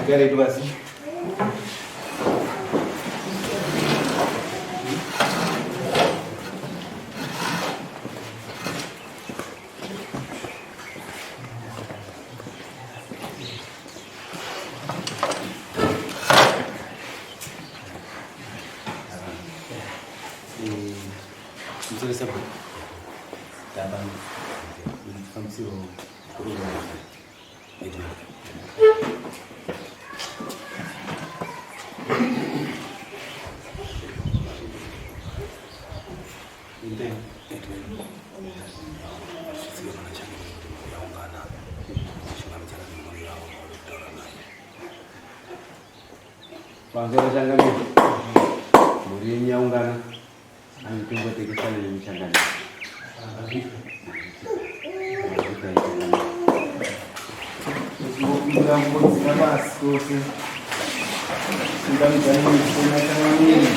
Tigaretu basi. Musoro sabhuku. Taba. Ndifambisiro kurura. Pamusoro changamire, mhuri yenyu yaungana, anditombotekesana nemuchangamire. Tinokumbira pasi tose chingamidzani mishona changamire.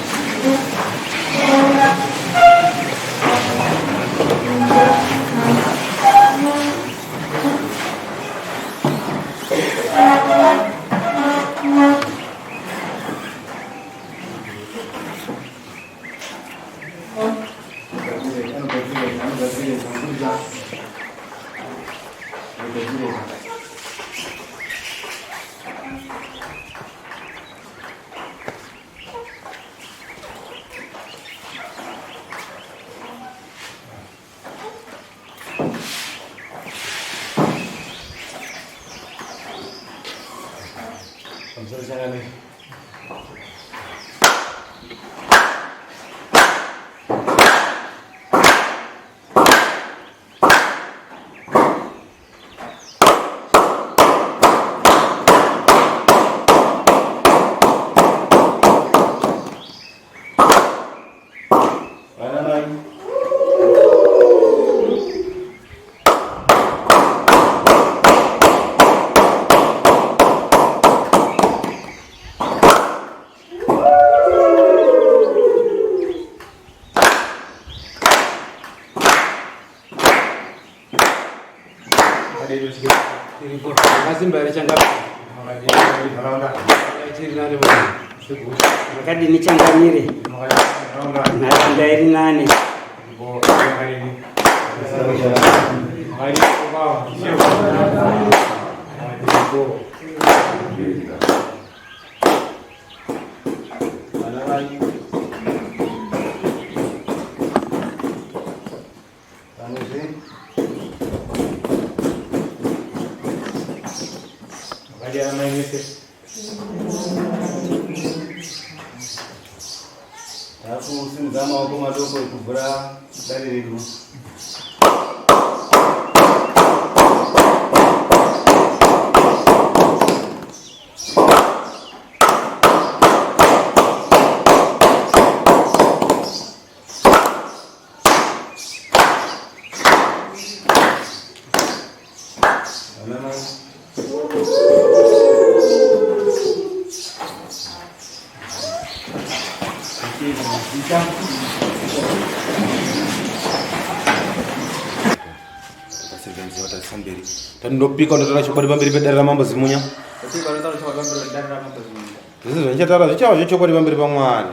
Pamusoro changamire. Vana mai. Makasimba here changamire? Makadini changamire? Nharaunda iri nani? Vana mai. Vanozve. Makadii ana mai mese. Takusimudza maoko madoko ekuvhura dare redu. Vana mai. Tandopika ndotaura chokwadi pamberi pedare ramambo Zimunya. Zvese zvandichataura zvichava zvechokwadi pamberi paMwari.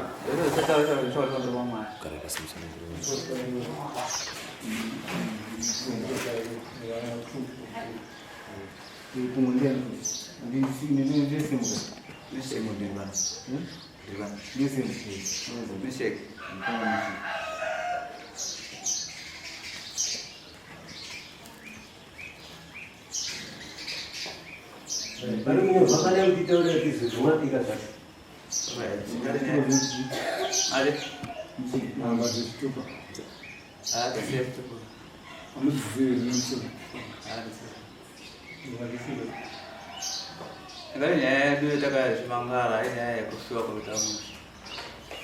Ingari nyaya yedu yatakazvimangara inyaya yekufiwa kwekuita musha.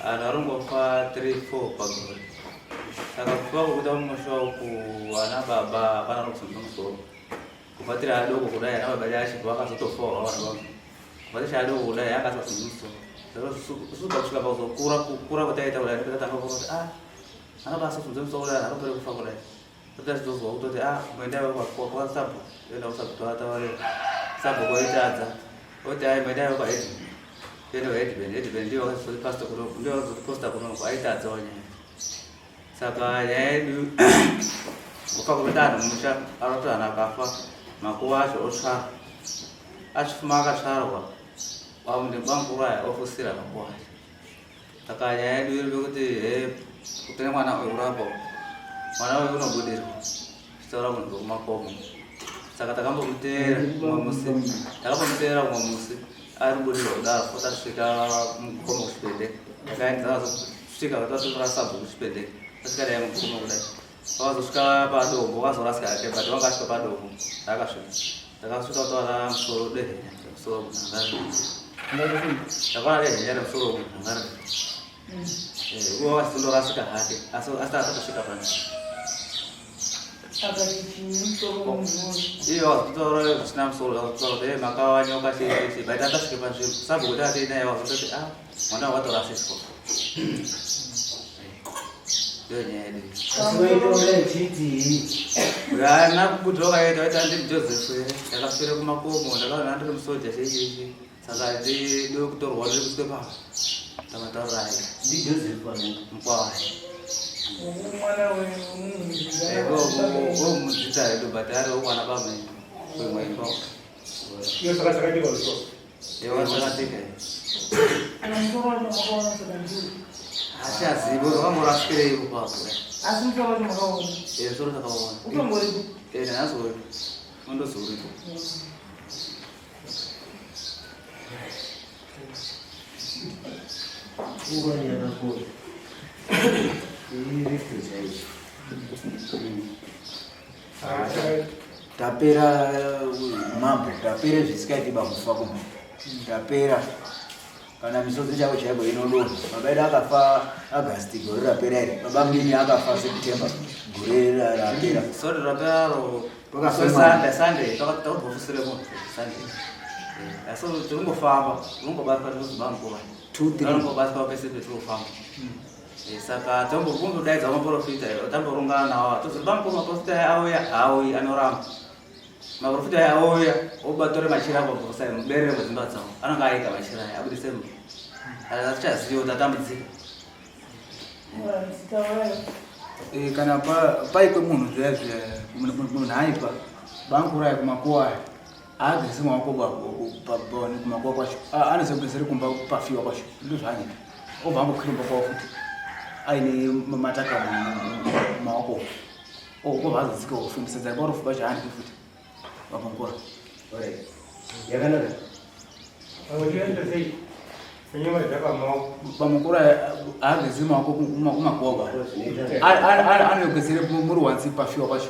Vanhu vari kungofa 3 4 pagore. Saka kufiwa kwekuita musha uku ana baba hapana ari kusimudza musoro. Kubva tiri adoko kudai ana baba achibva vakazotofawo vana baba. Kubva tiri adoko kudai anga asingasimudzi musoro. Saka isusu pakusvika pakuzokura kukura kwataita kudai ndipo tatanga kuona kuti ah ana baba asasimudza musoro kudai anhu akapera kufa kudai. Totazozwa kutoti ah moenda kwasabhuku toenda kusabhuku toataurira sabhuku oitadza. Oti hai maidai kwa headman. Toenda kwa headman, headman ndiyo wakazotipasta kuno, ndiyo wakazotipasta kuno, aitadzawo nyaya. Saka nyaya yedu kufa kwekuti anhu mumusha aroti anhu akafa makuva acho otsvara. Achifuma akatsvarwa bamukuru aya ofusira makuva acho. Saka nyaya yedu iri yekuti he kutine mwana uyu urapo mwana uyu unobudirwa tichitaura kunhu kwekumakomo. Saka takambomuteera mumwe musi takambomuteera mumwe musi ari kubudirwa kudaro otasvika mugomo kuchipendeke. Takaenda tasvika tatora sabhuku kuchipendeke tasvika naye mugomo kudai. Wakazosvika padombo wakazorasika hake but wanga asvika padombo takasvika. Takasvika taona musoro dehenya remusoro munhangari. Takaona dehenya remusoro munhangari. Uye wakazondorasika hake asi asati atosvika pano. Iye wazotaura zvisina musoro wazotaura kuti makawa nyoka chii chii but atasvika panzvimbo sabhuku kuti atei naye wazototi ah mwana watorasiswa. Ndiyo nyaya yedu. Haana kubudirwa kaita waita ndiri Joseph here ndakaswera kumakomo ndakaona ndiri musoja chii chii chii saka ndide kutorwa ndiri kuswe papa tamataurai ndiJoseph ano mukwawai. Mwana Vomudzidza hedu but ari wokwana baba kwemwe imba. Iyo saka chakatika usoro. Yewasakatika. Hachazivi wakangoraswirei ipapo. Asi musoro wacho makaona. Musoro takaona. Utomboripo. Nhasi uripo. Unondozi uripo. Nguva yakakura. Iripo chaizvo. Tapera mambo, tapera zvisikaiti bakufa kumwe. Tapera kana misodzi chako chaiko inodonha. Baba edu akafa August gore rapera iri. Baba munini akafa September gore rapera. Sorry raperaro. Pakafa mwana. Sunday Sunday takabvofusire munhu Sunday. Asi tirikungofamba, tiringobatwa tinozi bamukuru. 2 3 Tiringobatwa pese petirikufamba. Saka tombodaidza maprofita tamborungana nawo tozoti bamukuru maprofita aya auya haauyi anoramba. Maprofita aya auya obatore machira abobvosa muberere mwedzimba dzavo anonge aita machira aya abudise atichazivi kuti atambudzika. Kana paikwe munhu zviya zviya munhu aipa bamukuru aya kumakuwa aya haagezi maoko kumakuwa kwacho anozogezere kumba pafiwa kwacho ndozvaanoita obva ambokwira kumba kwavo futi aine mataka mumaoko obva azodzika kufundisa dzari parufu pacho haandiki futi vabamukuru. Alright. Yakanaka. Uchienda sei? Kunyama dzakamaoko. Bamukuru haagezi maoko kumakuwa Zvinoita. anogezere muruwanzi pafiwa pacho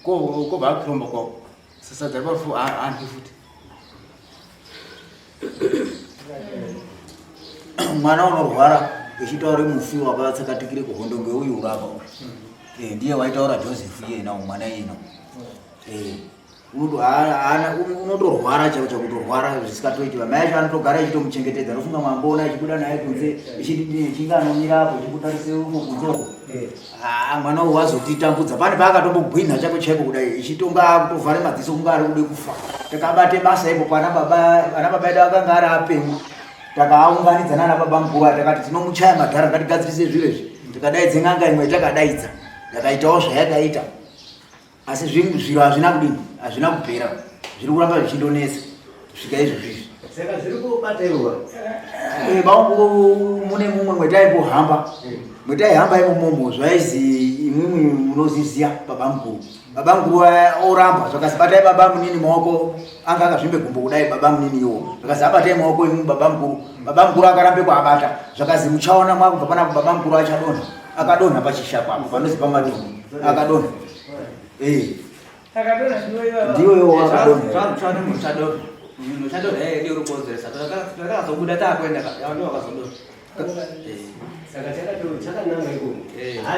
kobva akwira kwavo sasa dzari parufu haandiki futi. Mwana unorwara echitaura mufi wakatsakatikire kuhondo ngeuyu urapa uyu. Ndiye waitaura Joseph iyena mwana iyena. Unotorwara chako chakutorwara zvisikatoiti. Mai acho anotogara echitomuchengetedza. Ndofunga mwamboona achibuda naye kunze echinge anomira apo echikutarise uko kunze uko. Mwana uyu wazotitambudza. Pane paakatombogwinha chako chaiko kudai echitonga akutovhare madziso kunge ari kude kufa. Takabate basa ipo pana baba ana baba edu akanga ari apenyu. Takaunganidza nana baba mukuru takati tinomuchaya madhara ngatigadzirise zviro izvi. Tikadaidze n'anga imwe takadaidza. Yakaitawo zvayakaita. Asi zviro hazvina kudini, hazvina kupera. Zviri kuramba zvichindonetsa kusvika izvozvizvi. Saka zviri kubata iwa. Bamukuru mune mumwe mwetaimbohamba. Mwetaihamba imomomo zvaizi imwimwi munoziziya baba mukuru. Baba mukuru oramba zvakazi batai baba munini maoko anga akazvimbe gumbo kudai baba munini iwo. Zvakazi abatai maoko imwi baba mukuru. Baba mukuru akarambe kuabata. Zvakazi muchaona mwakubva panapa baba mukuru achadonha. Akadonha pachishapo apo panozi pamatombo. Akadonha. Akadonha ndiwo ivava. Ndiwo iwo akadonha. Munhu uchadonha. Munhu uchadonha ndiye uri kukonzeresa. Takazobuda taakuenda ndiwo akazodonha. Saka chakananga ikoko.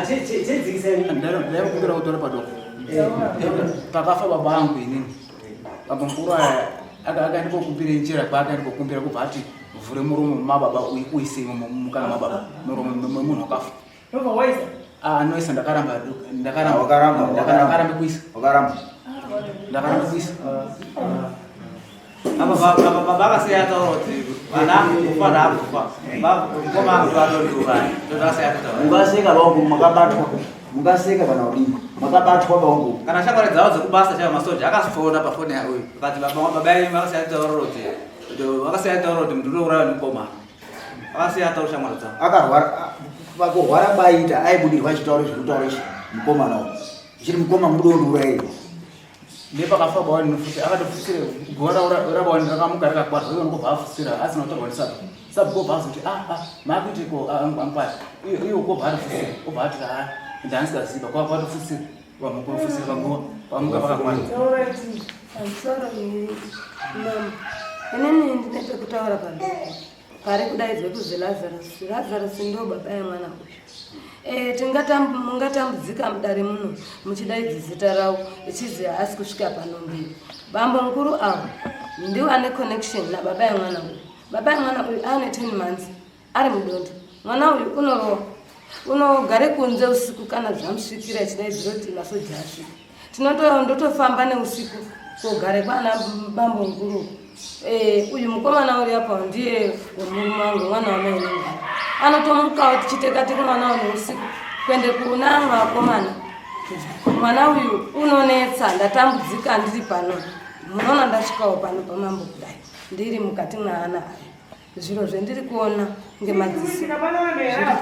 Chedzikisai. Ndaikumbira kutora padoko. Pakafa baba angu inini. Baba mukuru aya akaenda kokumbira njira kwaakaenda kokumbira kubva ati vhure muromo mababa uise mukana mababa muromo memunhu wakafa. Ndobva waisa. Anoisa ndakaramba ndakaramba Wakaramba, wakaramba. ndakaramba kuisa Wakaramba. ndakaramba kuisa. Apa baba akasiya ataura kuti vana kufa naakufa mukoma angu anondiuraya, ndozvaakasiya ataura. Mungaseka vangu, makabatwa, mungaseka kana kudini, makabatwa vangu. Kana shamwari dzavo dzekubasa chaivo masoja akazofona pafoni yauyu akati baba enyu vakasiya ataura kuti vakasiya ataura kuti munhu unouraya nemukoma, akasiya ataura shamwari dzavo. Akarwara, pakurwara kwaita aibudirwa achitaura zvekutaura izvi mukomana uyu, chiri mukoma mubudo undiurayei. Nepakafa bawani futi akatofusira guva rabawani rakamuka rakakwarwa, iye unobva afusira asina kutorwa ndisabu sabu kobva azoti ah ah makuiteko angwari iye kobva atofusira obva ati ah ndanisikaziva kwatofusira vamukofusira paguva pamuka pakakwana. Alright, pamusoro mambo. Inini ndine pekutaura pamberi pari kudaidzwa kuzi Lazarus. Lazarus ndo baba yemwana uyu. Mungatambudzika mudare muno muchidaidza zita ravo ichizi haasi kusvika pano mberi. Bambo mukuru avo ndiwo ane connection nababa yemwana uyu. Baba yemwana uyu ane 10 months ari mudondo. Mwana uyu unorowa, unogare kunze usiku kana zvamusvikira achidaidzira kuti masoja asvika. Ndotofamba neusiku kogare kwana bambo mukuru. Uyu mukomana uri apa ndiye wemurume wangu, mwana wamai vangu. Anotomukawo tichiteka tiri mwana wa neusiku kuende kuna vakomana. Mwana uyu unonetsa, ndatambudzika ndiri pano. Munoona ndasvikawo pano pamambo kudai, ndiri mukati mwaana aya. Zviro zvendiri kuona ngemadziso zviri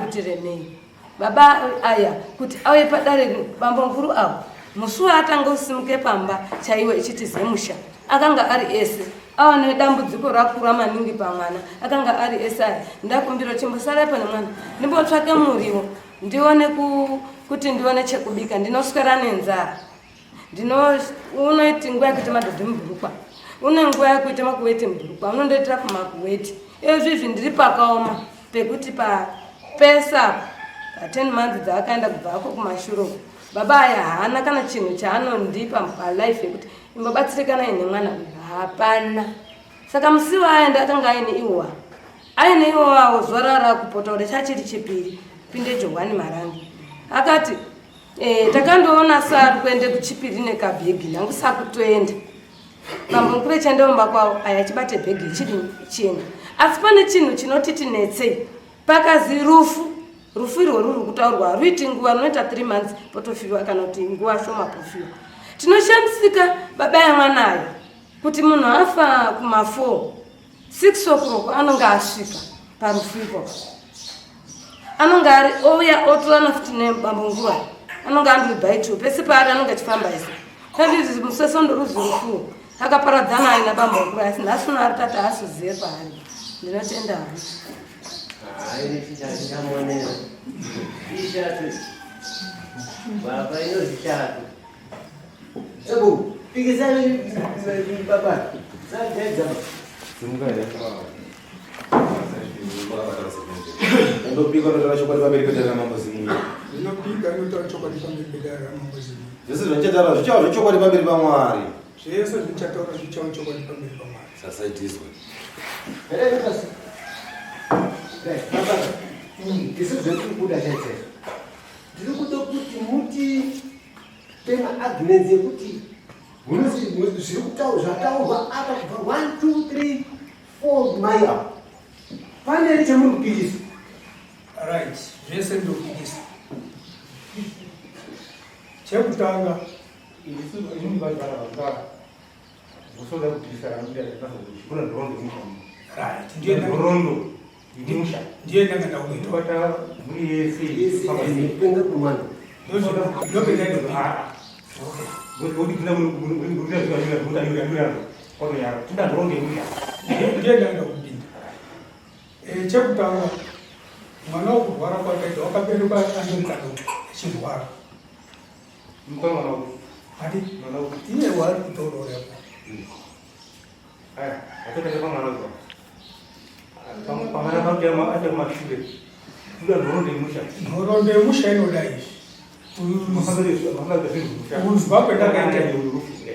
kuti remei. Baba aya kuti auye padare bambo mukuru avo musi waatanga kusimuke pamba chaiwo ichiti zemusha akanga ari ese awane dambudziko rakura maningi pamwana akanga ari ese aya. Ndakumbira chimbosara pane mwana ndimbotsvake muriwo ndione kuti ndione chekubika, ndinoswera nenzara. Unoiti nguva yekuita madhodhi mubhurukwa, une nguva yekuita makuweti mubhurukwa, unondoitira kumakuweti. Izvi ndiri pakaoma pekuti pesa pa 10 months dzaakaenda kubva ako kumashure uko. Baba aya haana kana chinhu chaanondipa palife yekuti imbobatsirikana ine mwana uyu, hapana. Saka musi waaenda akanga aine iwowa, aine iwowawo zuva rara kupota kuti chachiri chipiri pinde Johwani Marangi akati takandoona sari kuende kuchipiri nekabhegi nangu sakutoenda. Bambo mukuru echienda kwavo aya achibate bhegi ichiri chienda, asi pane chinhu chinoti tinetsei pakazi rufu. Rufu irwo ruri kutaurwa haruiti nguva runoita 3 months potofiwa, kana kuti nguva shoma pofiwa. Tinoshamisika baba yamwana aya kuti munhu afa kuma4 6 o'clock anonge asvika parufu ipapo, anonge ari ouya otorana futi nebambo nguva anonge andiri baitu pese paari anonge achifamba ise kazvizvi musesondo ruzi rufu akaparadzana aina bambo nguva, asi nhasi uno ari tati haasizive paari. Ndinotenda hangu. Hayi, chichamonera. Ishato. Baba inozishato. Ebu, pikisani baba. Sadedza. Simuka here. Ndopika ndotaura chokwadi pamberi pedare ramambo Zimunya. Ndinopika ndinotaura chokwadi pamberi pedare ramambo Zimunya. Zvese zvandichataura zvichava zvechokwadi pamberi paMwari. Zvese zvindichataura zvichava chokwadi pamberi paMwari. Sasaitiswe. Baba, isu zvetiri kuda chaizvo. Tiri kuda kuti muti pemaarguments ekuti zviri kutaurwa zvataurwa apa kubva 1 2 3 4 mai apa. Pane here chamuri kupikisa? Right, zvese ndinopikisa. Chekutanga, Inini vachivara vakutara kusoda kupikisa kana kuti kuna nhoroondo yemusha. Right, Nhoroondo yemusha. Ndiye ndanga ndakuita. Inobata mhuri yese. Kupenga kwemwana. Ndopinda ndopinda. Kuti kuna tinoda nhoroondo yemusha. Ndiye ndanga kupinda. Chekutanga, mwana wokurwara kwakaita wakaberekwa andori kadoko achirwara. Mukoma mwana uyu. Ati Mwana uyu. iye waari kutorora. Aya, atotanga pamwana uyu. Pamwana pake ate kumashure. Tinoda nhoroondo yemusha. Nhoroondo yemusha inoda izvi.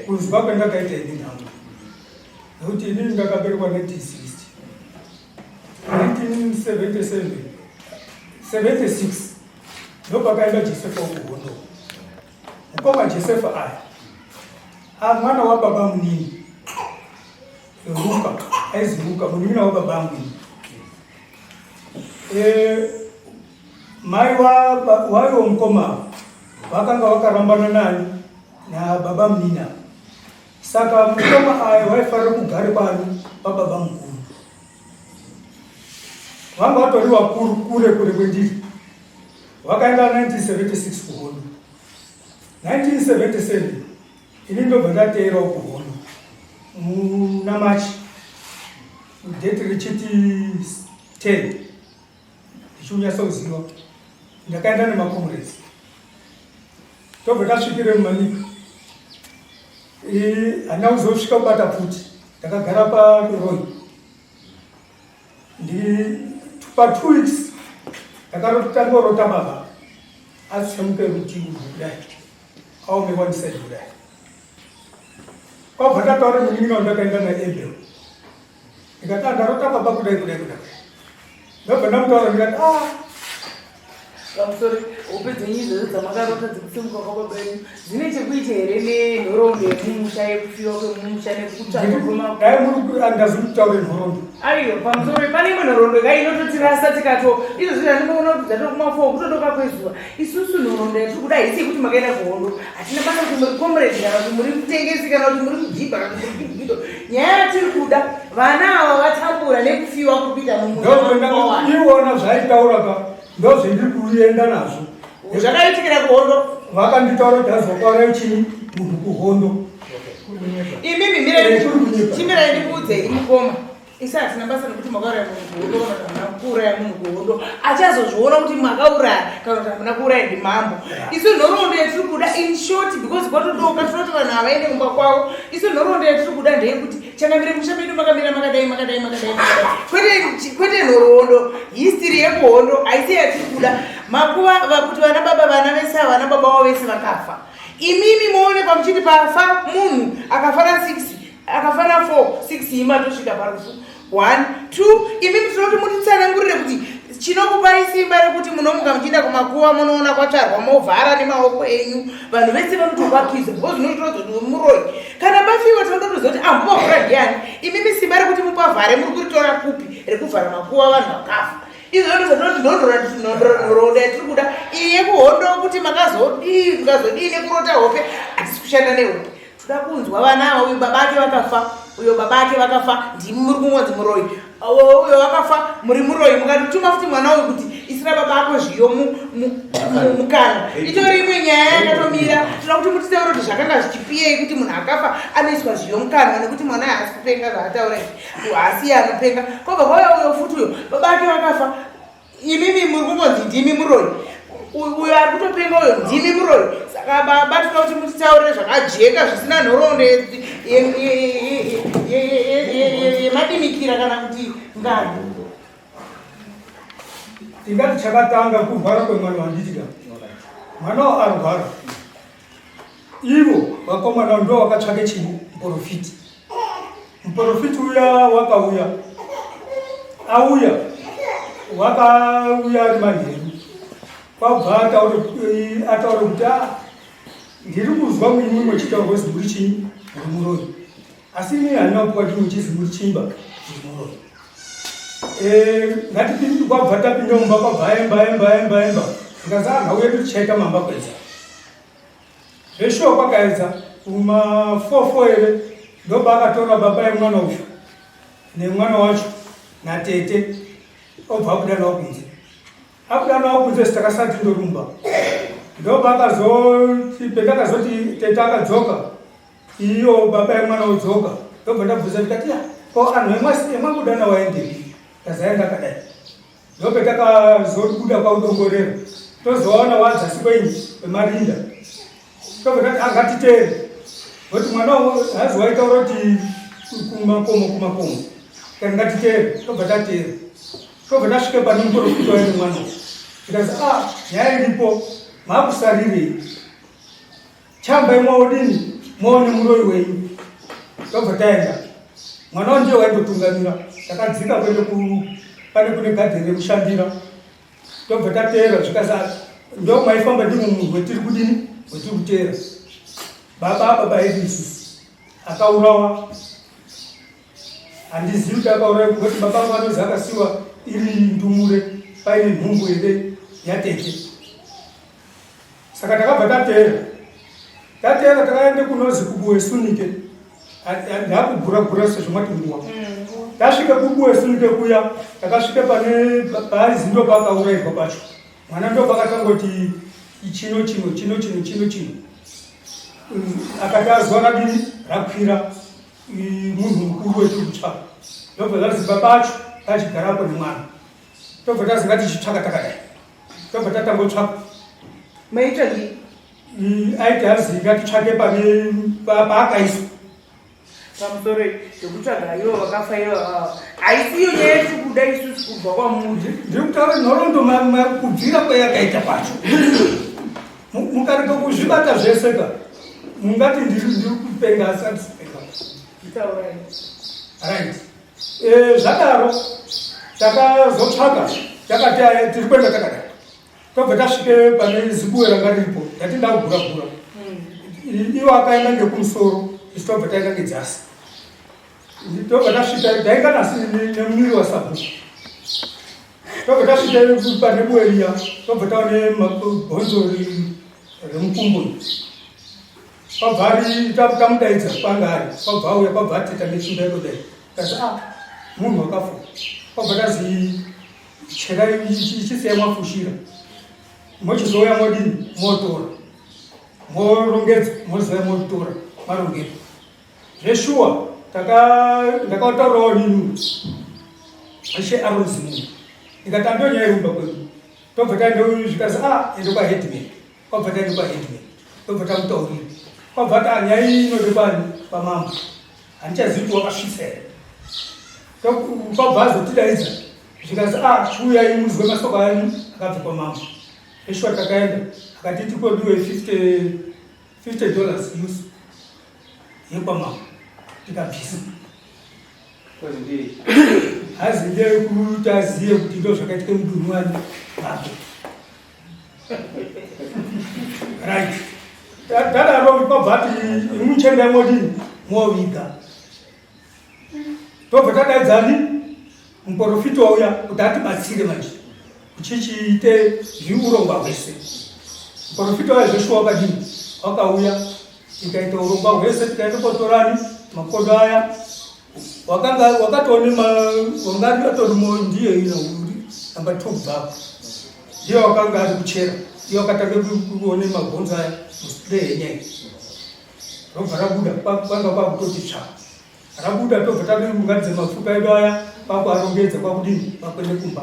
Kuzwa kwendakaita ini nhangu, nekuti inini ndakaberekwa 1960, 1977, 76 ndopakaenda Josefa kuhondo. Mukoma Josefa aya mwana wababa munini. Ruka aizi Ruka munin'ina wababa angu ini. Eh, mai waiwo mukoma vakanga vakarambana nani nababa munina saka mukoma ayo waifanira kugare kwani pababa mukuru vanga vatori vakuru kure kure kwendiri vakaenda 1976 kuhondo 1977 ini ndobva ndateerawo kuhondo muna March date richiti 10 ndichiunyasa kuziva ndakaenda nemacomrades tobva tasvikire mumanika handina kuzosvika kubata pfuti ndakagara paroi pa 2 weeks ndakarotangorota baba atsemuke rutivi kudai aome one side kudai kwabva ndataura munin'ina wandakaenda naabel ndikati andarota baba kudai kudai kudai ndobva ndamutaura ndikati a ah. Pamusoro hope dzenyu idzodzo dzamakarota dzekusimuka kwababa venyu dzine chekuita here nenhoroondo yemumusha yekufiwa kwemumusha nekutsvagwa kwedai muri andazi kutaura nhoroondo aiyo pamusoro pane imwe nhoroondo ka inototirasa tikato izvozvi zvandinoona kuti dzatokumafoo kutodoka kwezuva isusu nhoroondo yatiri kuda haisi yekuti makaenda kuhondo hatina basa kuti muri comrade kana kuti muri mutengesi kana kuti muri mujibha kana kuti muri kibito nyaya yatiri kuda vana ava vatambura nekufiwa kuri kuita mumuiona zvaitaura ka ndozvendiri kuenda nazvo zvakaitikira kuhondo vakanditaura kuti azokwara chii munhu kuhondo imimi mirai chimirai ndikuudzei mukoma Isu hatina basa nekuti makauraya munhu kuhondo kana kuti hamuna kuuraya munhu kuhondo. Achazozviona kuti makauraya kana kuti hamuna kuuraya ndimambo. Isu nhoroondo yatiri kuda in short because kwatodoka tinoti vanhu havaende kumba kwavo. Isu nhoroondo yatiri kuda ndeyekuti changamire musha medu makamira makadai makadai makadai makadai. Kwete kwete nhoroondo history yekuhondo haisi yatiri kuda. Makuva vakuti vana baba vana vese ava vana baba vavo vese vakafa. Imimi moonekwa muchiti pafa munhu akafa na 6 akafa na 4 6 ima tosvika parufu 1 2 imimi tinoti mutitsanangurire kuti chinokupai simba rekuti munomuka muchienda kumakuva munoona kwatsvarwa movhara nemaoko enyu vanhu vese vanotovakiza because unotoratidza kuti muroyi kana pafiwa tinototoziva kuti amuvavhura ndiani imimi simba rekuti mupavhare muri kuritora kupi rekuvhara makuva vanhu vakafa izvo ndozvatinoti nhoroondo yatiri kuda iyi yekuhondo kuti makazodii mukazodii nekurota hope hatisi kushanda nehope Toda kunzwa vana ava, uyu baba ake vakafa, uyo baba ake vakafa, ndimi muri kungonzi muroyi, uyo vakafa muri muroyi. Mukatotuma futi mwana uyu kuti isira baba ako zviyo mukanwa, itori imwe nyaya yakatomira. Toda kuti mutitaure kuti zvakanga zvichipiyei kuti munhu akafa anoiswa zviyo mukanwa, nekuti mwana haasi kupenga zvaataura izvi, haasi iye anopenga. Kwobva kwauya uyo futi uyo baba ake vakafa imimi muri kungonzi ndimi muroyi uyo ari kutopenga uyo ndimi muroyi saka baba tinoda kuti mutitaurire zvakajeka zvisina nhoroondo yemadimikira kana kuti ngano tingati chakatanga kurwara kwemwana wanditika mwana arwara ivo vakomana ndo vakatsvake chii muprofiti muprofiti uya wakauya auya wakauya ari manheru kwabva ataure kuti ah, ndiri kuzwa muimwe mwechitaurwa kuzi muri chii muri muroyi asi ini handina kupuwa chimwe chizi muri chimba muri muroyi eh, ngatipinde kwabva tapinda mumba kwabva emba emba emba emba ndikazi ah, nhau yedu tichaita mamba kwedza Zveshuwa kwakaedza kuma 4 here ndopaakatora baba emwana uyu nemwana wacho natete obva abuda nawo kunze abuda nawo kunze sitakasati ndorumba ndopaakazoti petakazoti tete akadzoka iyo baba emwana odzoka ndobva ndabvunza ndikati ya ko anhu emwabuda nawo aendepi tazaenda akadai Ndopetakazobuda kwaudongorera tozoona wadzasi kwenyu kwemarinda tobva tati angatiteere nokuti mwana hazi waitaura kuti kumakomo kumakomo tikati ngatiteere tobva tateera tobva tasvika pane muporofita waine mwana tikazi a ah, nyaya iripo makusarirei Chambai mwaodini muone muroyi wenyu. Tobva taenda. Mwana wangu ndiye waindotungamira. Takadzika kuende ku pane kune gadheni rekushandira. Tobva tateera zvikasa ndo maifamba ndimo munhu wetiri kudini wetiri kuteera. Baba baba edu isusu akaurawa. Handizivi kuti akauraya kuti baba vangu vanozi akasiwa iri ndumure paine nhumbu here yatete. Saka takabva tateera. Tateera takaenda kunozi kubuwe sunike. Ndakugura gura sezvo mati nguwa. Tasvika kubuwe sunike kuya takasvika pane paaizi ndo paakaurairwa pacho. Mwana ndo pakatangoti chino chino chino chino chino chino. Akati azwa radini rakwira munhu mukuru wetiri kutsvaka. Ndobva zvazi baba acho achigarapo nemwana. Tobva tazi ngatichitsvaka takadai. Tobva tatangotsvaka. Maitsvaki? Aiti azi ngatitsvake pane paakaiswa. Pamusoro yekutsvaga ivo vakafa ivo ava. Haisi iyo nyaya yetiri kuda isusu kubva kwamuri. Ndiri kutaura nhoroondo kubvira kwayakaita kwacho. Mukarega kuzvibata zvese ka. Mungati ndiri kupenga asi handisi kupenga. Taurai. Right. Zvadaro takazotsvaka takati aya tiri kuenda takadai. Tobva tasvike pane zibuwe ranga riripo ndati ndakugura gura. Iwo akaenda ngekumusoro isu tobva taenda ngedzasi. Tobva tasvika tainga nasi nemuviri wasabhuku. Tobva tasvika pane buwe riya tobva taone bhonzo remukumbo. Kwabva ari tamudaidza kwanga ari kwabva auya kwabva ateta netsvimbo yakudai. Tati ah munhu wakafa. Kwabva tazi cherai chisiya mafushira. Mochizouya modini motora. Morongedza mozouya motora marongedza. Zveshuwa ndakataurawo nini Ishe Aaron Zimungu. Ndikati andonyaya yerumba kwedu. Tobva taenda zvikanzi ah ende kwa headman. Kwabva taenda kwa headman. Tobva tamutaurira. Kwabva ta nyaya iyi inode kwani kwamambo. Handichazivi kuti wakasvitsa here. Kwabva azotidaidza. Zvikanzi ah chiuyai muzwe masoko anyu akabva kwamambo. Zveshuwa takaenda akati tikodiwe 50 dollars use yekwamambo tikabvisa. Hazi ndeyekuti aziye kuti ndo zvakaitika mudunhu wani mambo. Right. Tadaro kwabva ati imuchenda modini moviga. Tobva tadaidzani muprofita wauya kuti atibatsire manje kuchichiite zviurongwa hwese. Muprofita waya zveshuwa wakadini wakauya tikaita urongwa hwese tikaenda kotorani makodo aya wakanga wakatoone wanga atorimo ndiye ino uri namba 2 kubvapo ndiye wakanga ari kuchera ndiye wakatanga kuone mabhonzo aya musplay yenyaya robva rabuda kwanga kwakutoti tsva rabuda tobva taunganidza mapfupa edu aya kwakuarongedza kwakudini kwakuende kumba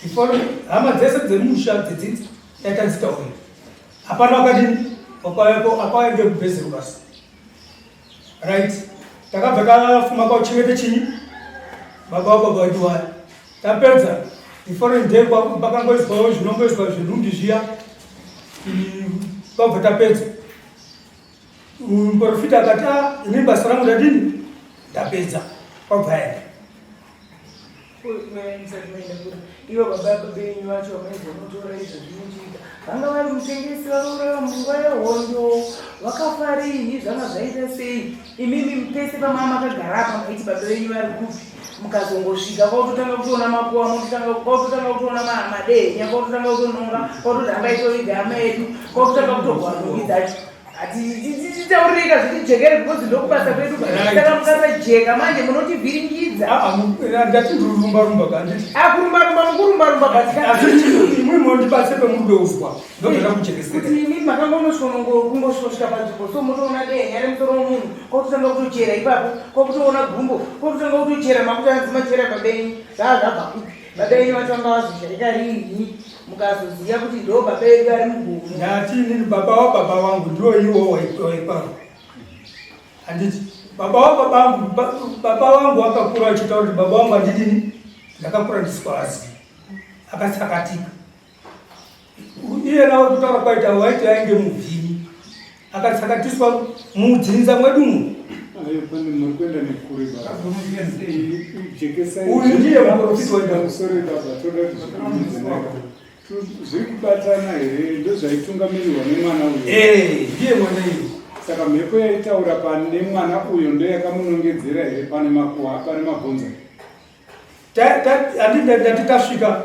before hama dzese dzemusha dzedzidzi taita dzitaurira hapana wakadini wakauyapo akaende kubhezero basi right takabva tafuma kwauchengete chinyi baba wababa wedu waya tapedza the following day pakangoiswawo zvinongoiswa zvenhumbi zviya kwabva tapedza muprofita akati ah, ini basa rangu ndadini ndapedza kwabva aenda Ivo baba venyu vacho vamaizonotora izvo zvinochiita vanga vari mutengesi vakauraiwa munguva yehondo vakafa riini zvanga zvaita sei imimi pese pamama makagara apa maiti baba venyu vari kupi mukazongosvika kwakutotanga kutoona makuwa kwakutotanga kutoona madehenya kwakutotanga kutononga kwakutoti hamba itoviga hama yedu kwakutotanga kutogwa nhumbi dzacho hatitauririka zvitijekere because ndokubasa kwedu saka mukasajeka manje munotivhiringidza ndati ndirumba rumba kanditi akurumba rumba mukurumba rumba but imwe mondibatse pemudouzwa ndobva kuchekesera kuti imi makangosvika panzvimbo so motoona dehenya remusoro womunhu kwakutotanga kutochera ipapo kwakutoona gumbo kwakutotanga kutochera makuti anzi machera babenyu zvaa zvabva kupi babenyu vacho vanga vazoshaika riini mukazoziva kuti ndo baba edu ari mugomo ndati inini baba wababa wangu ndiwo iwo waiparo handiti baba wababa wangu baba wangu wakakura achitaura kuti baba wangu handidini ndakakura ndisikwazi akatsakatika iye nawe kutaura kwaita waiti ainge muvhimi akatsakatiswa mudzinza mwedu umu uyu ndiye muprofiti wedu zviri kubatana here ndozvaitungamirirwa nemwana uyu eh, ndiye mwana iyo. Saka mhepo yaitaura pane mwana uyo ndoyakamunongedzera here pane makuwa pane mabhonzo? Handiti tasvika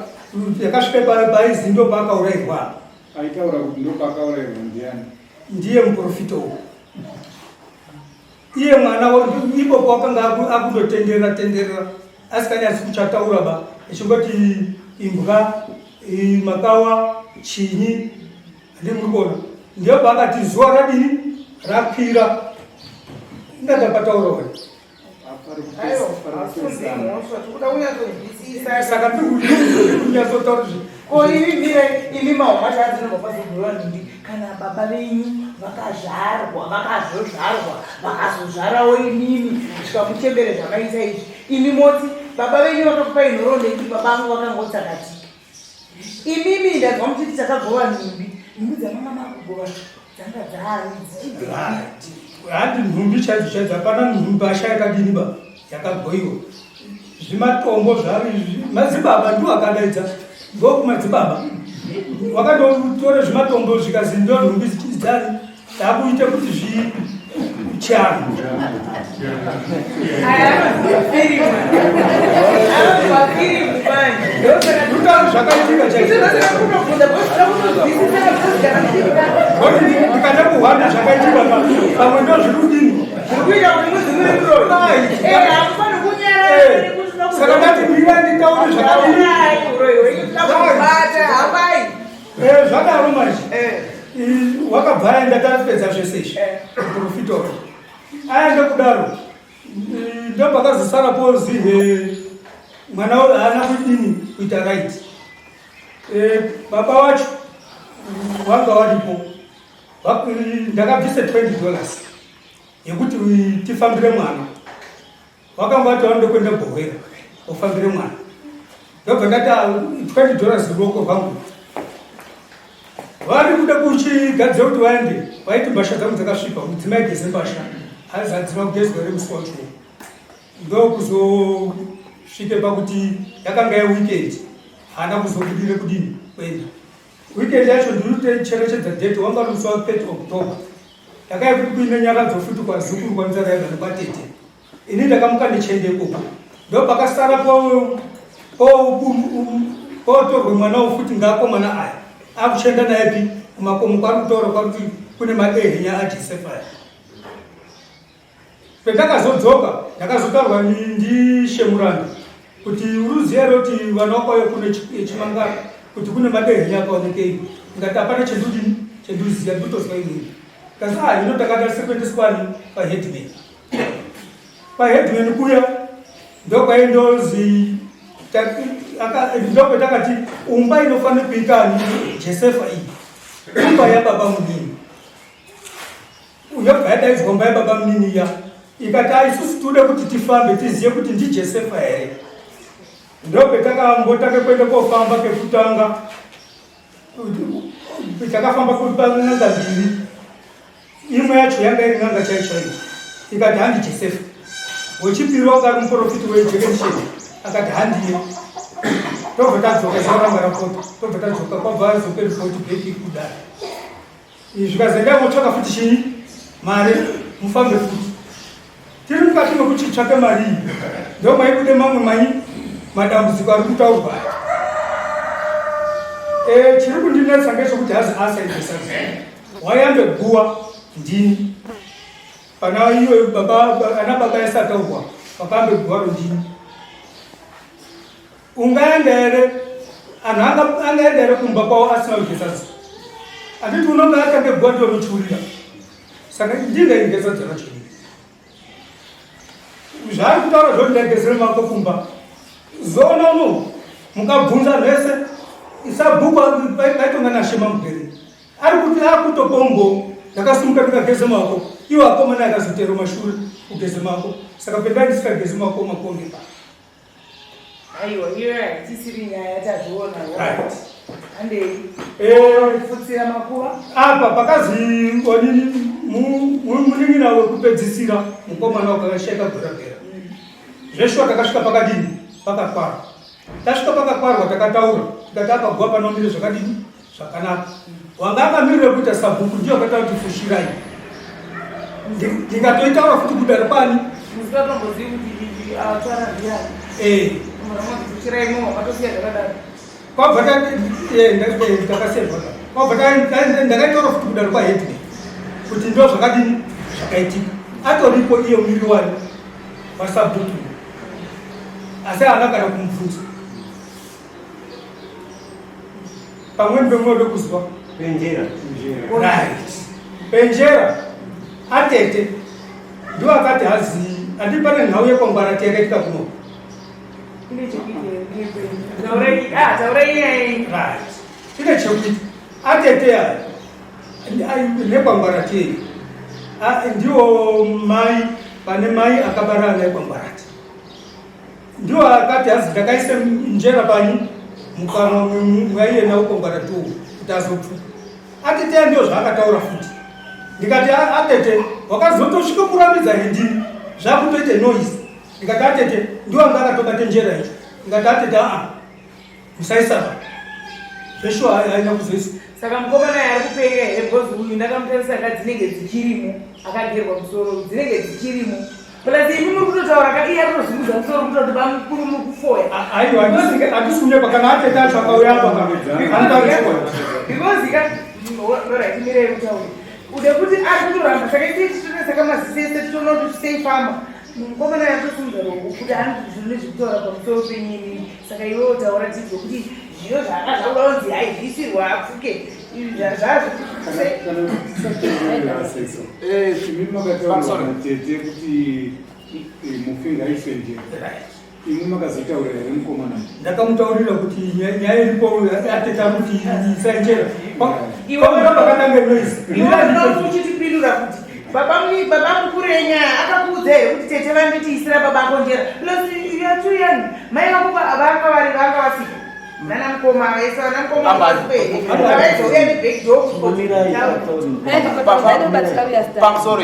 yakasvika paizi ndopaakaurairwa. Aitaura kuti ndopaakaurairwa ndiani? Ndiye muprofita uyu. Iye mwana ipopo wakanga akutotenderera tenderera asikanyatsi kuchataura ba echingoti imbwa makawa chinyi Handii muri kuona ndiyo paakati zuva radini rakwira ingandapataura wani saka ndikunyatsotaura zvi ko imi mire imi mahoma chaadzinobva pazobhuiwa nhindi kana baba venyu vakazvarwa vakazozvarwa vakazozvarawo imimi kusvika muchembere zvamaita izvi imi moti baba venyu vakakupai nhoroondo yekuti baba vangu vakangotsakatika Imimi ndanzwa muchiti takagova nhumbi. Nhumbi dzamanga makugova dzanga dzaani dzichibvepi? Handi nhumbi chaidzo chaidzo hapana nhumbi asha yakadini ba yakagoiwa. Zvimatombo zvari madzibaba ndiwo akadaidza ndokumadzibaba. Wakandotora zvimatombo zvikazi ndo nhumbi dzani takuita kuti zvichano. Zvakaitika chaizvo ndikada kuhwanda zvakaitika pamwe ndo zviri kudini saka ndati mira nditaure zvakadini zvadaro manje wakabva aenda tapedza zvese izvi muprofita uyu aenda kudaro ndopakazosara pozihe mwana uyu haana kudini kuita right baba wacho wanga waripo ndakabvisa 20 dollars yekuti tifambire mwana Wakanga wati vanoda kuenda Bhohwera ofambire mwana. Ndobva ndati 20 ah, dollars ruoko rwangu. Vari kuda kuchigadzira kuti vaende, vaiti mbasha dzangu dzakasvipa, mudzimai geze mbasha. Hanzi hadzina kugezwa here musi wacho. Ndokuzosvike pakuti yakanga yeweekend. Haana kuzobudire kudini kuenda. Weekend yacho ndinocherechedza date wanga uri musi wa 30 October. Ndakauya kuti kuine nyaradzo futi kwazukuru kwanzaraiva nekwatete. Ini ndakamuka ndichienda ikoko. Ndopakasara potorwe mwana uyu futi ngaakomana aya. Akuchienda naye pi kumakomo kwari kutaura kwakuti kune madehenya aJosefa aya. Pendakazodzoka ndakazotaurwa ndishe Muranda kuti uruziva here kuti vana vakauya kune chimangara kuti kune madehenya akaonekei ndikati hapana chendudini chenduziva ndikutozwa inini kasi ah hino takatarise kuendeswani paheadman paheadman kuya ndokwaindozi ndokwetakati umba inofanira kuitani Josefa iyi umba yababa munini yobva yadaidzwa umba yababa munini iya ikati aisusu tode kuti tifambe tizive kuti ndiJosefa here ndopetakambotanga kuenda kofamba kekutanga takafamba kun'anga mbiri imwe yacho yanga iri n'anga chaiyo chaiyo ikati handi Josefa wechipiri wanga ari muprofiti wejekenisheni akati handiye tobva tadzoka zuva ranga rapota tobva tadzoka kwabva azope ripoti bheki kudai zvikazenda motsvaka futi chii mari mufambe futi tiri mukati mekuchitsvake mari iyi ndo maibude mamwe mai madambudziko ari kutaurwa aya chiri kundinetsa ngechekuti hazi asaidesai wayambe guwa ndini pana iyo baba ana baba yasataurwa vakambe guwaro ndini ungaenda here anhu angaenda here kumba kwavo asina kugeza sadza handiti unonga atange guwa ndionochiurira saka ndingaigeza sadza racho zvaari kutaura zvoti ndagezere mako kumba zona uno mukabvunza zvese isabhuku paitonga nashema mugere ari kuti akutopombo ndakasimuka ndikageze maoko iwo akomana akazotero mashure kugeze maoko saka pendai ndisikageze maoko makonge pa Aiwa, iyo haisisiri nyaya tazviona. Right. Handei. Kufutsira makuva. Apa pakazi onini munin'ina wekupedzisira mukomana wakashaika goragera. Zveshuwa takasvika pakadini? Pakakwarwa. Tasvika pakakwarwa takataura tikati apa guva panomire zvakadini? Zvakanaka. Wanga akamirira kuita sabhuku ndiyo akataura kuti fushirai. Ndikatoitaura futi kudaro kwani eh. Kwabva takasevha kwabva ndakaitaura futi kudaro kwahedman kuti ndo zvakadini zvakaitika atoripo iye miri wani wasabhuku asi haana kana kumubvunza pamweni pemunode kuzwa penjera right penjera atete ndiwo akati hazi andi pane nhau yekwangwarati yakaitika kuno right ine chekuita atete aya nekwangwarati ndiwo mai pane mai akabara ana ekwangwarati Ndiwo akati hanzi ndakaisa njera panyi mukanwa mwaiye nawo kongwara tu kuti azopfuka. Atete ndiwo zvaakataura futi. Ndikati atete wakazotosvika kurambidza hendini zvakutoita noise. Ndikati atete ndiwo anga akatobata njera yacho. Ndikati atete aa musaisa zveshuwa haina kuzoiswa. Saka mukomana ari kupenga here because uyu ndakamutarisa ka dzinenge dzichirimo akagerwa musoro dzinenge dzichirimo Plus imi muri kutotaura ka iye arikutozunguza musoro kutoda kuti bamukuru muri kufoya. Aiwa handisi kunyepa kana atete acho akauya apa anotaura chokwadi. Because ka alright mirei mutaure. Ude kuti ari kutoramba saka isi tichitoneseka maziso ese titoona kuti sei famba. Mukomana yatosimudza ruoko kuti anoti zvinhu nezvekutaura pamusoro penyini saka iwewo taura tizwe kuti zviyo zvaakazvaura kunzi haizviisirwa apfuke Imi makataura natete kuti mufi ngaiswe njera. Imi makazotaura here mukomana? Ndakamutaurira kuti nyaya iripo atete akuti isai njera. Iwe pakatanga noise. Iwe uchitipindura kuti baba baba mukuru enyaya akakuudza here kuti tete vanditiisira baba ako njera plus you are too young mai vako vanga vari vanga vasiko nana mukoma vese vana mukoma vaizouya nebackdoor pamusoro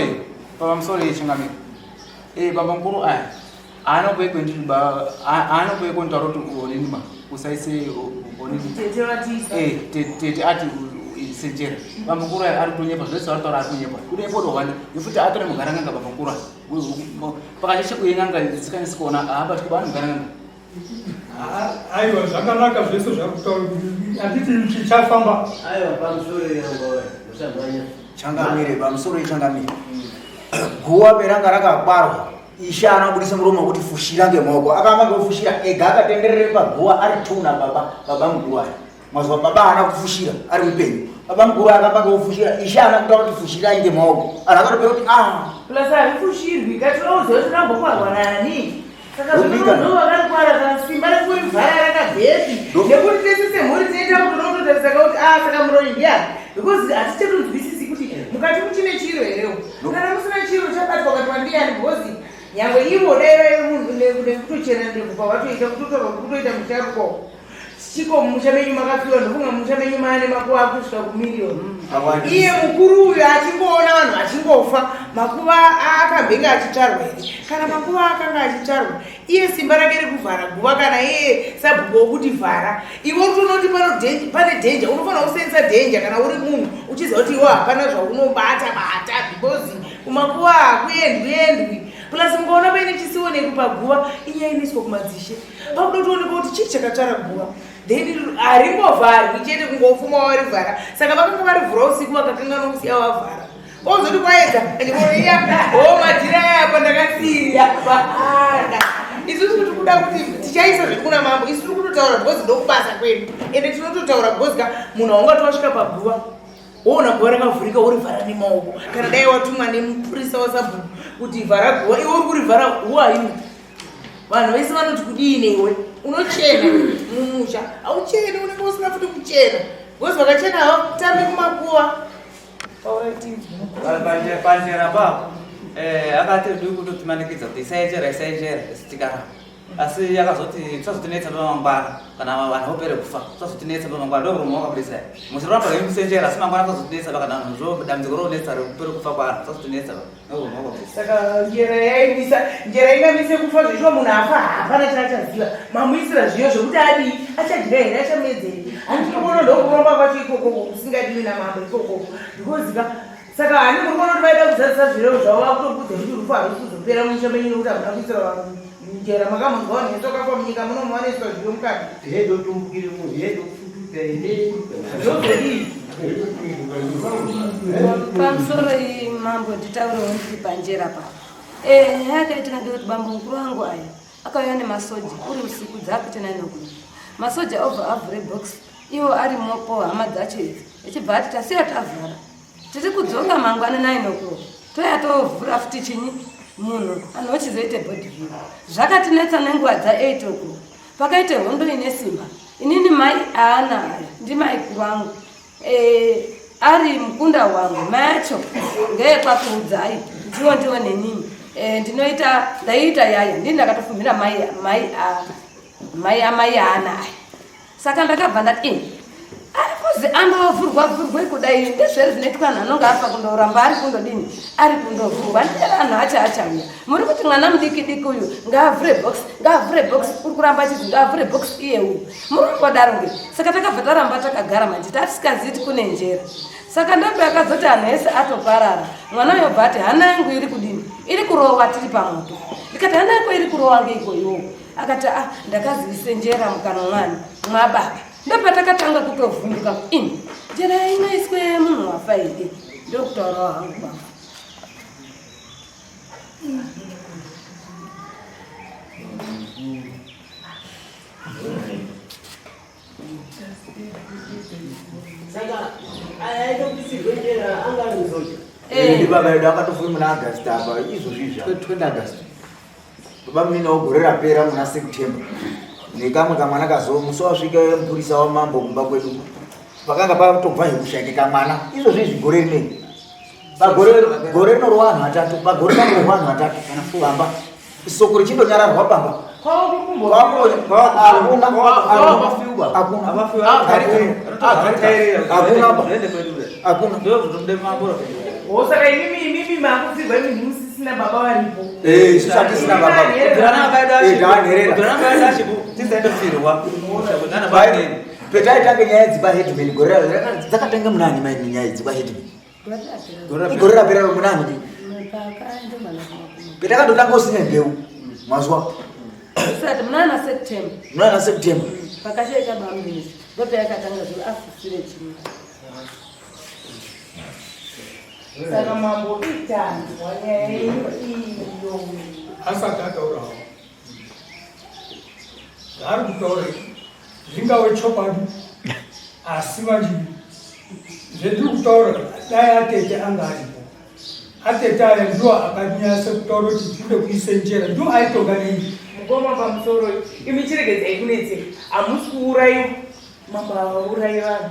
pamusoro yechingamiro eh, baba mukuru aya haana kuuya kwendiri haana kuuya konditaura kuti onini ma usaise onini eh, tete ati senjera baba mukuru aya ari kutonyepa zvese vari taura ari kunyepa kunyepa unohwanda nekuti atore mugaranganga baba mukuru aya pakacheshe kuyen'anga dzisikanyasi kuona haabatwi ba anomugaranganga Aiwa zvakanaka zvese zvakutaura handiti chichafamba. Aiwa pamusoro yangu musamhanya. Changamire pamusoro yechangamire. Guwa peranga rakakwarwa ishe anobudisa muromo wekuti fushira ngemaoko akanga ngofushira ega akatenderere paguwa ari tuna baba baba mukuru aya mazuva baba haana kufushira ari mupenyu baba mukuru akamba ngofushira ishe haana kutaura kuti fushirai ngemaoko anhu akatopera kuti ah plus harifushirwi katinoziva kuti rambokwarwa nani Saka zvino vakatwara kana simba rekurivhara rakabvepi nekuti tese semhuri tinoita kuti unototarisa kuti ah saka muroyi ndiyani because hatichatonzwisisi kuti mukati muchine chiro herewo kana musina chiro chabatwa ukati wandiyani because nyangwe ivo dai vaive munhu nekutochena ndebvu pavatoita kutotorwa kutoita musharuko Chiko mumusha menyu makafiwa ndofunga mumusha menyu maane makuva akusvika kumiriyoni. Awandisa. Iye mukuru uyu achingoona vanhu vachingofa makuva akambenge achitsvarwa here? Kana makuva akanga achitsvarwa iye simba rake rekuvhara guva kana iye sabhuku wokuti vhara iwe uri kutoona kuti pane dhenja unofanira kusenzesa dhenja kana uri munhu uchiziva kuti iwe hapana zvaunobata bata because kumakuva hakuendwi endwi plus mukaona paine chisionekwi paguva inyaya inoiswa kumadzishe pakuda kutoonekwa kuti chii chakatsvara guva then haringovharwi chete kungofuma warivhara saka vakanga varivhura usiku vakakanganwa kusiya vavhara ozoti kwaedza ndikoiya o madhira aya apa ndakasiya paada isusu tiri kuda kuti tichaisa zvedu kuna mambo isu tiri kutotaura because ndokubasa kwedu ende tinototaura because ka munhu haungati wasvika paguva woona guva rakavhurika worivhara nemaoko kana dai watumwa nemupurisa wasabhuku kuti vhara guva iwe uri kurivhara who are you vanhu vese vanoti kudii newe unochena mumusha aucheni unenge usina futi kuchena because vakachena havatambi kumakuva panjera papo eh, akati dui kutotimanikidza kuti isainjera isainjera isitikara asi akazoti tisazotinetsa pamangwana kana vanhu vopere kufa tisazotinetsa pamangwana ndomurume wakabudisa musiramba henyu asi mangwana tisazotinetsa kana dambudziko ronetsa rekupere kufa kwaanhu tisazotinetsa saka njera yaimisa njera ingamise kufa zveshuwa munhu afa hapana chaachaziva mamuisira zviyo zvekuti adii achadya here achamedza here handinoona ndokuromba kwacho ikokoko kusingadiwi namambo ikokoko because ka Saka hani muri kuona kuti vaida kuzadzisa zvirevo zvavo vakutokudza kuti rufu harusi kuzopera mumusha menyu nekuti hamuna kuisira vanhu njera makamunzwa vanhu vese vakafa munyika muno muwaniswa zviyo mukati. Hedotumbukire munhu hedokufututa ine. Zvozodii? Pamusoro iyi mambo nditaurewo ndiri panjera papa. Eh, nyaya yakaitika ndeyekuti bambo mukuru wangu aya akauya nemasoja uri usiku dzakuita nine o'clock. Masoja obva avhure box iwo arimopo hama dzacho idzi echibva ati tasiya tavhara tiri kudzoka mangwana 9 o'clock toya tovhura futi chinyi munhu anhu ochizoite body view zvakatinetsa nenguva dza 8 o'clock pakaite hondo ine simba inini mai aana aya ndimai kuvangu e, ari mukunda wangu mai acho ngeyekwakuudzai ndiwo ndiwo nenini e, ndinoita ndaiita yaya ndini ndakatofumhira mai mai a mai amai aana aya saka ndakabva ndati ini ari kuzi andovhurwa vhurwe kudai ndezvere zvinoitwa anhu anonge afa kundoramba ari kundodini ari kundovhurwa ndevanhu acho achauya muri kuti mwana mudiki diki uyu ngaavhure box ngaavhure box uri kuramba achizi ngaavhure box iye uyu muri kungodaro nge saka takabva taramba takagara manje tatisikazivi kuti kune njera saka ndope akazoti anhu ese atoparara mwana uyo bva ati hana yangu iri kudini iri kurowa tiri pamoto ndikati hana yako iri kurowa ngeiko iwowo akati ah ndakaziise njera mukanwa mwani mwababa ndopatakatanga kutovhunduka ini njera inoiswe munhu wafa here ndokutaurawo hangu baba Saka aya aitobvisirwe njera anga ari musoja. Eh. Ndi baba yedu akatofa muna August apa izvozvi izvi. 20 August. Baba munini wegore rapera muna September. Nekamwe kamwana kazo musi wasvika mupurisa wamambo kumba kwedu. Pakanga patobva zvekushaike kamwana. Izvozvi izvi gore rineri. Pagore gore rinorwa vanhu vatatu, pagore panorwa vanhu vatatu pamba. Soko richindonyararwa pamba. Saka imimi imimi makupfirwa imi musisina baba varipo. Eh, isu hatisina baba. Eh, taanherera. Petaitange nyaya dzikwa headman gore dzakatanga munani mai nyaya dzikwa headman. Igore rapera munani. Petakandotanga usine mbeu mazuva. Sati munana September. Munana September. Pakashaika bamnini. Ndopayakatanga zviro afusire chimwe. Saka mambo itanzwa nyaya yenyu iyo. Asati ataurawo. Zvaari kutaura zvingave chokwadi asi manje zvetiri kutaura dai atete anga aripo. Atete aya ndiwo akanyasa kutaura kuti tinoda kuisa njera ndiwo aitonga nei. Mukoma pamusoro imi chiregedzai kunetseka hamusi kuuraiwa mambo havaurayi vanhu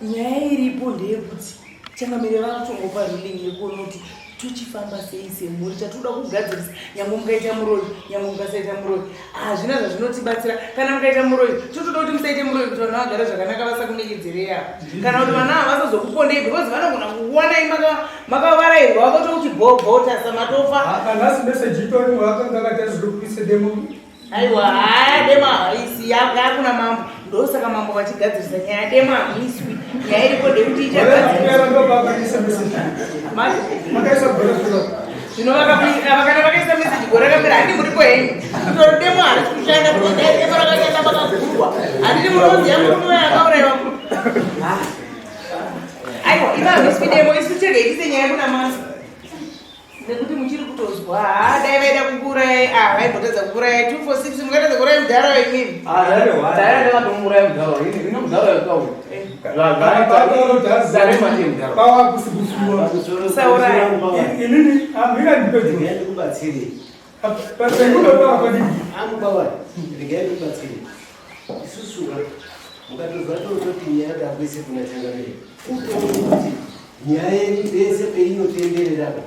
Nyaya iripo ndeyekuti changamire vakutongopa ruling yekuona kuti tochifamba sei semhuri chatoda kugadzirisa nyange mukaita muroyi nyange mukasaita muroyi hazvina zvazvinotibatsira kana mukaita muroyi totoda kuti musaite muroyi kuti vana vagare zvakanaka vasakunekedzerei ava kana kuti vana ava vasazokupondei because vanogona kukuwanai makavarairwa vakatouti bhobhotasa matofa nhasi meseji itori vakanga vakatazvinokuise demo Aiwa, haa demo haisi yakuna mambo. Ndosaka mambo vachigadzirisa nyaya demo hamuiswi. Nyaya iripo ndekuti ichagadzirisa. Zvino vakana vakaisa message gore rakapera handi muripo henyu. Kutori demo harisi kushanda because dai demo rakashanda makagurwa. Handiti munoziva murume uyo akauraiwa. Aiwa, iva hamuiswi demo isu chega itise nyaya kuna mambo. Nekuti muchiri kutozwa haa dai vaida kukuurayai ah vaimbotadza kukuurayai 246 mungatadza kuuraya mudhara imimi. Inini amira ndipedza. Regai ndikubatsire. Isusu ka mukatozwa tototi nyaya takuise kuna changamire kutoona kuti nyaya yedu pese peinotenderera ka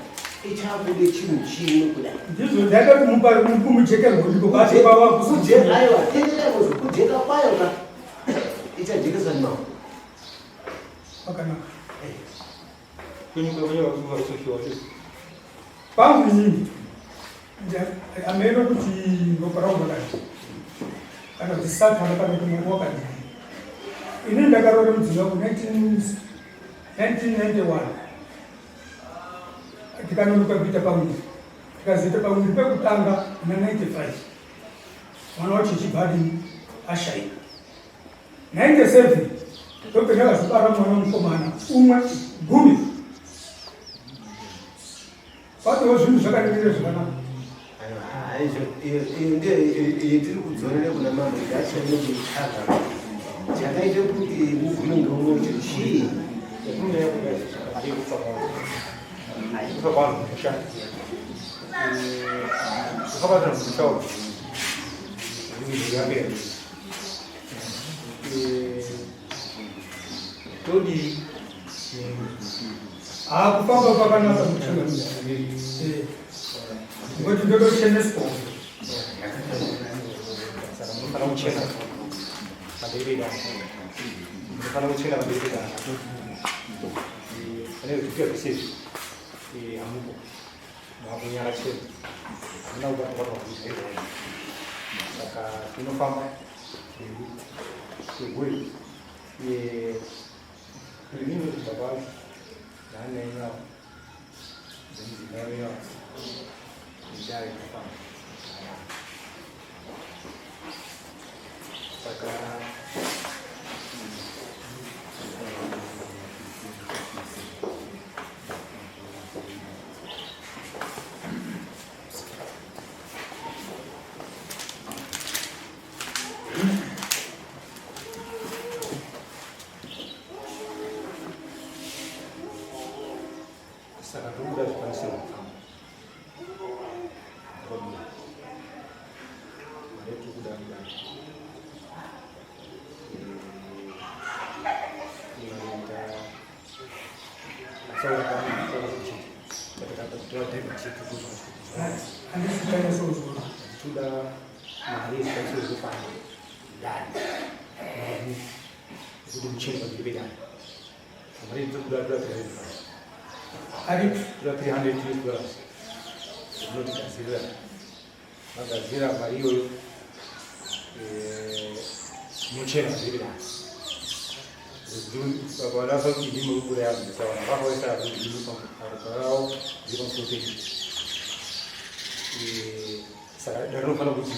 ichabude chinhu chimwe kudai. Ndizvo ndaida kumupa kumujekerwa ndiko kwacho kwava Kuje- Aiwa tenderera kuzwi kujeka kwayo ka ichajekeswa nemambo. Pakanaka. Pangu inini ameno kuti ropa rangu rakadii kana kuti satani kana kuti mwari wakadii. Inini ndakaroora mudzimai wangu 1991. Tikanonoka kuita pamuviri, tikazoita pamuviri pekutanga muna 95, mwana wacho chibva adini ashaika. 97 ndobva ndakazobara mwana mukomana umwe gumi. Kwatowo zvinhu zvakaremerera zvakanaka. Iyo tiri kudzorere kuna mambo ngachanokuitsvaga chakaita kuti mugume ngeunocho chii? Todii? Kufamba kwakanaka kuchangamira. Ngokuti ndotocheneswa. Saka munofanira kuchena pamberi pedare. Munofanira kuchena pamberi pedare. Pane zvikuita zvese izvi hamupo. Makunyara chena. Hamuna kubatwa batwa zvinhu izvozvo. Saka tinofamba seguri. Inini kuti baba vacho naana yenyu avo nemudzimai wenyu avo nedare inofamba saka Saka tobuda zvikwanisiro kufamba. Tobuda. Mari tiri kuda kuda. Inoita toda mari yezvikwanisiro zvekufamba dare kuti muchene pamberi pedare mari dzekuda toda 300 ari toda 300 US dollars zvinotigadzirira magadzira mari iyoyo muchena pamberi pedare vanasa kuti ndimi kubuda yabvisa vanhu vakaisa ndimi ndiri pamusoro penyu saka dare rinofanira kuti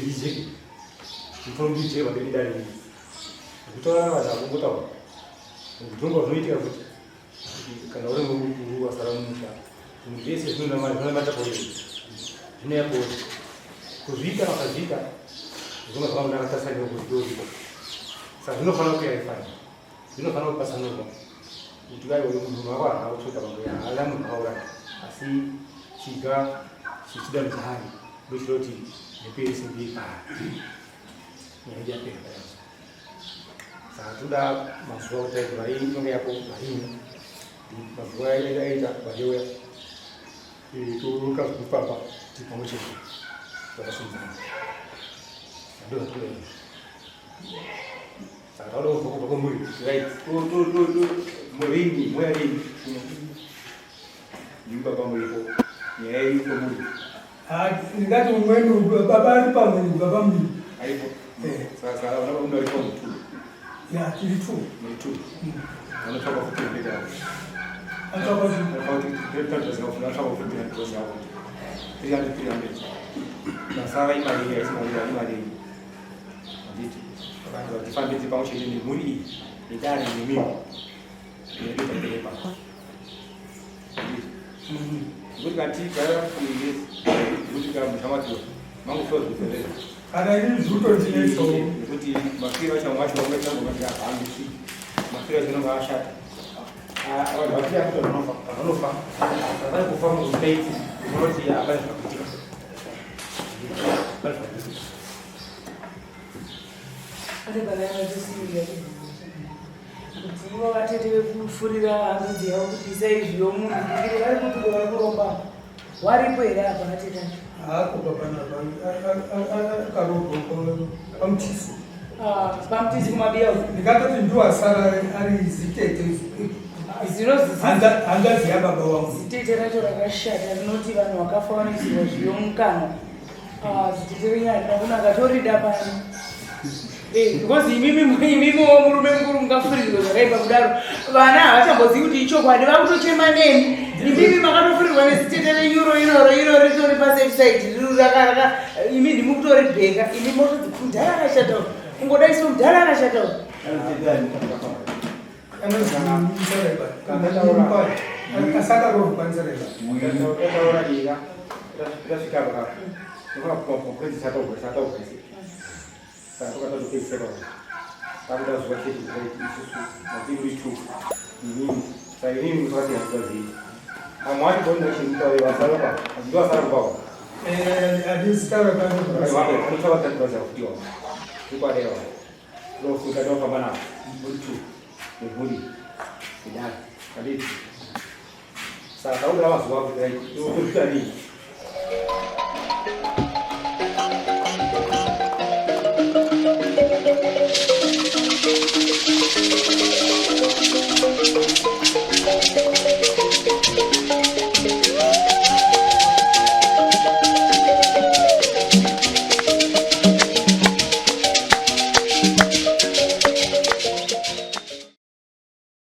rijeke rinofanira kuti rijeke pamberi pedare iri kutaura vanhu akungotaura kutonga zvinoitika kuti kana uri mukuru wasara mumusha zvinhu zvese zvinonamata pauri zvinouya pauri kuzviita vakazviita zvinonga zvakamunakatasanywa kuzvitoriko saka zvinofanira kuyarifana zvinofanira kupatsanurwa kuti dai uyu munhu wako haana kutsveta pamwe haana munhu akauraya asi chiga chichida muzahari ndochida kuti mhepo yese ndiye paari nyaya yapera payazo saka toda mazuva kuti aiti mari inonge yako marini mazuva aita mari youya toruka zvekufamba tiri pamwe chete zvakasunzana ndozvatoda izvi Saka tauda kubva kubva kwamuri kuti right murini moya rini ndimi baba muripo nyaya yenyu kwamuri. Ndingati umweni baba ari pamwe baba mudiki. Aripo. Saka saka vana baba aripo mutu. Ya tiri two. Muri two. Vanotsvaka futi mbeta. Anotsvaka futi. Vanotsvaka futi 300 300 300. Masara imari haisi mari imari. Handiti vanhu vatifambe tiri pamwe chete nemhuri iyi nedare nemimi nedu taperepa. Handiti nekuti kana tigara kuingezi nekuti kana mushamatiwa mangofiwa zvikuperera. Kana ini zvutondinetsawo. Nekuti mafiro acho amwe acho vamwe changu vati havahambi mafiro acho anonga ashata. Vanhu vafira kuti vanofa vanofa vari kufa mustates unoti hapana zvakakuitika. Hapana zvakakuitika. Kuti ivo vatete vekufurira hanzvadzi yavo kuti isai zviyo munhu kungire vari kuti vari kuromba waripo here apa vatete acho haako papanapa akarobwa pamutisi pamutisi kumabiya ndikatoti ndiwo asara ari zitete hanzvadzi yababa wangu zitete racho rakashata rinoti vanhu vakafa vanoisirwa zviyo mukanwa Ah, zitete renyu harina kunaka torida pano. Eh, because imimi imimiwo murume mukuru mungafurirwe zvakaipa kudaro. Vana havachambozivi kuti ichokwadi vakutochema nemi. Imimi makato Munotova nezitete reeuro iroro iroro ritori pasafe side riri rakaraka imi ndimi kutoribheka imi motodzi mudhara akashata uyu. Kungodai so mudhara akashata uyu. Tataura dira tasvika apa tofana kupedzisa taugese saka tokatazopedzisa ipapo takuda zuva chete isusu matiri two inini saka inini mukati hazvazii amwe acho bonachimutaure vasara pa ndovasara kupawo saka takuda mazuva kuti